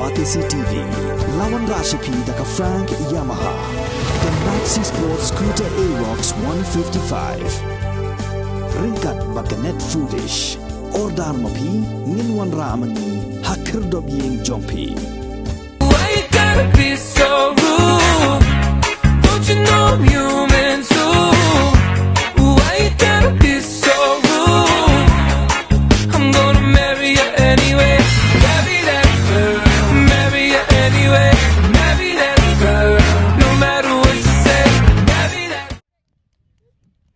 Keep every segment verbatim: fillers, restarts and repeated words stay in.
Batesi T V, la wanrah sha phi da ka Frank Yamaha, ka Maxi Sport Scooter Aerox one fifty-five. Ryngkat bad ka Net Foodish. Order ma phi, ngin wanrah ma ngi ha khyrdop ïing jong phi. Why you gotta be so rude? Don't you know I'm human too? Why you gotta be so rude? I'm gonna marry you anyway. Marry that girl. Marry you anyway. Marry that girl. No matter what you say. Marry that.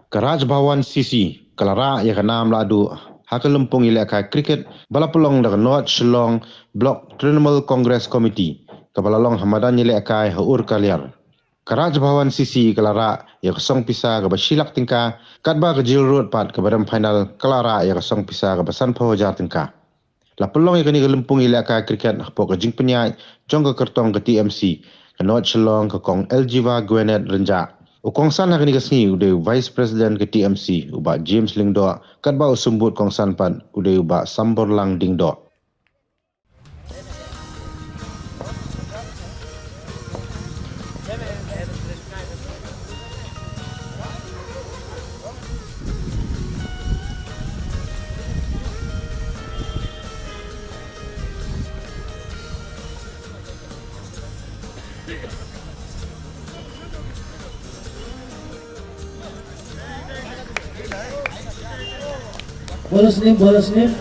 Ka Raj Bhawan C C ka la rah ïa ka nam lahduh ha ka lympung ïalehkai cricket ba la pynlong da ka North Shillong Block Trinamool Congress Committee, kaba la long ha madan ïalehkai ha Urkaliar. Ka Raj Bhawan C C ka la rah ïa ka song pisa kaba shi lak tyngka, katba ka Jail Road pat kaba dam final ka la rah ïa ka song pisa kaba sanphew hajar tyngka. La pynlong ïa kane ka lympung ïalehkai cricket hapoh ka jingpynïaid jong ka kyrtong ka T M C ka North Shillong, ka Kong Eljiva Gwenet Rynjah. U kongsan ha kane ka sngi u dei u Vice President ka T M C, u Bah James Lyngdoh, katba u symbud kongsan pat u dei u Bah Samborlang Diengdoh. Bola sini, bola sini.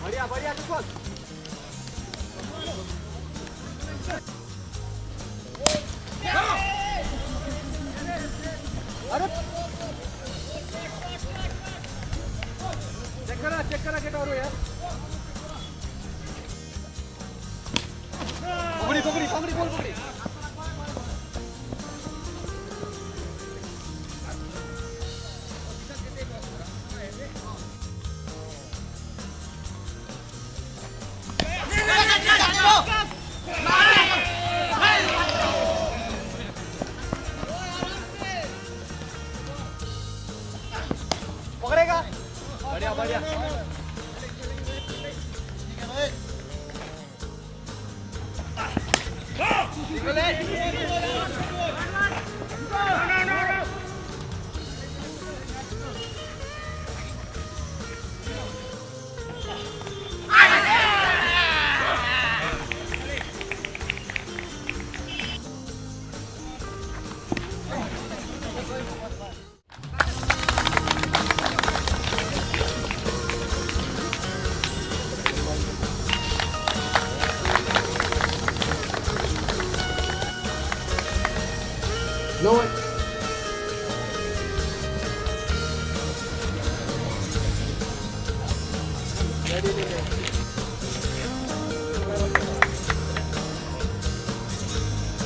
बढ़िया, बढ़िया, good ball। अरे, check करा, check करा, get out हो यार। पकड़ी, पकड़ी, पकड़ी, ball पकड़ी। पकड़ेगा। बढ़िया, बढ़िया।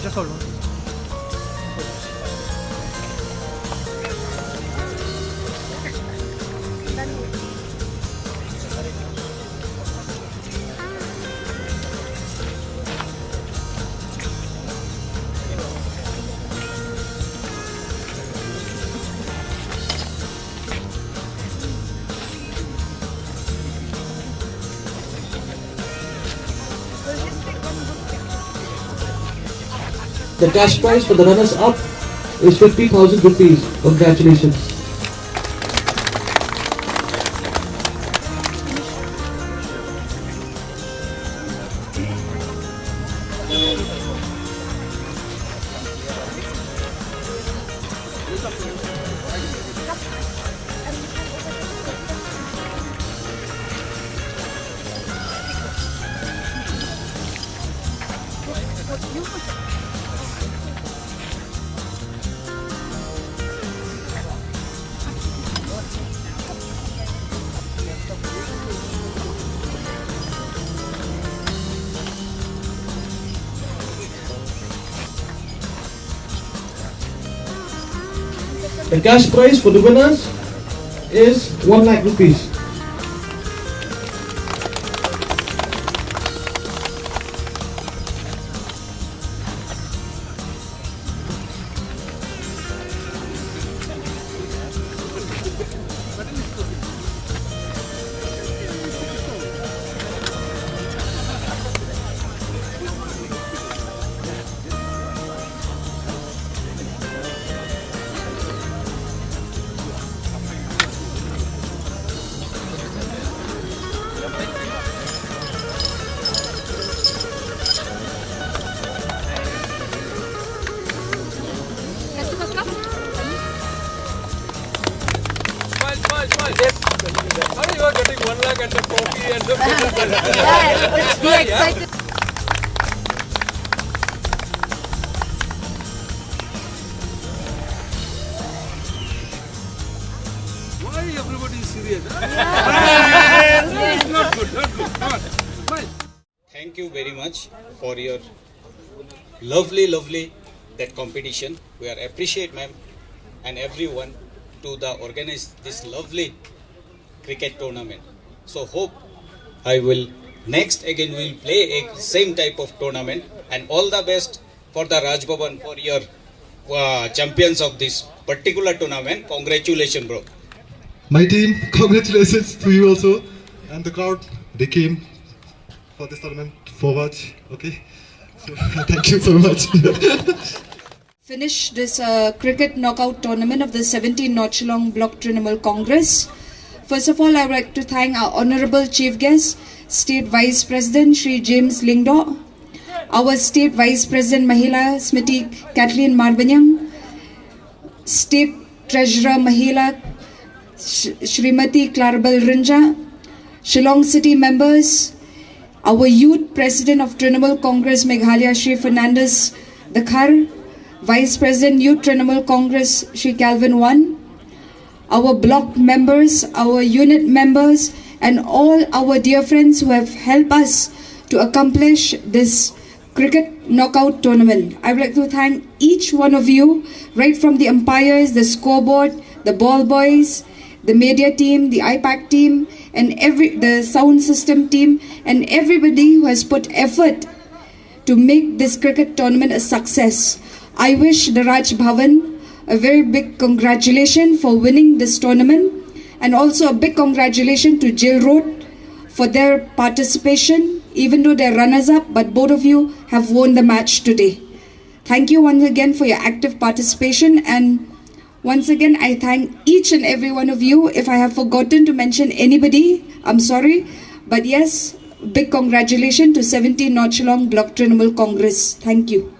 Just hold on. The cash prize for the runners-up is fifty thousand rupees. Congratulations. The cash prize for the winners is one lakh rupees. Smile, smile, smile. Yes. How you are getting one lakh and the trophy and the Why everybody is serious? It's not good, not good. Come on. Smile. Thank you very much for your lovely, lovely that competition. We are appreciate, ma'am, and everyone to the organize this lovely cricket tournament. So hope I will next again we will play a same type of tournament, and all the best for the Raj Bhavan for your uh, champions of this particular tournament. Congratulations, bro. My team, congratulations to you also and the crowd. They came for this tournament for watch. Okay, so thank you so much. Finish this uh, cricket knockout tournament of the seventeenth North Shillong Block Trinamool Congress. First of all, I would like to thank our Honorable Chief Guest, State Vice President Shri James Lyngdoh, our State Vice President Mahila Smriti Kathleen Marbaniang, State Treasurer Mahila Sh- Shrimati Clarabel Rynjah, Shillong City members, our Youth President of Trinamool Congress Meghalaya Shri Fernandez Dkhar, Vice President Youth Trinamool Congress Shri Calvin Wan, our block members, our unit members, and all our dear friends who have helped us to accomplish this cricket knockout tournament. I would like to thank each one of you, right from the umpires, the scoreboard, the ball boys, the media team, the IPAC team, and every the sound system team, and everybody who has put effort to make this cricket tournament a success. I wish the Raj Bhavan a very big congratulations for winning this tournament, and also a big congratulations to Jail Road for their participation, even though they're runners up, but both of you have won the match today. Thank you once again for your active participation, and once again, I thank each and every one of you. If I have forgotten to mention anybody, I'm sorry. But yes, big congratulations to seventeen North Shillong Block Trinamool Congress. Thank you.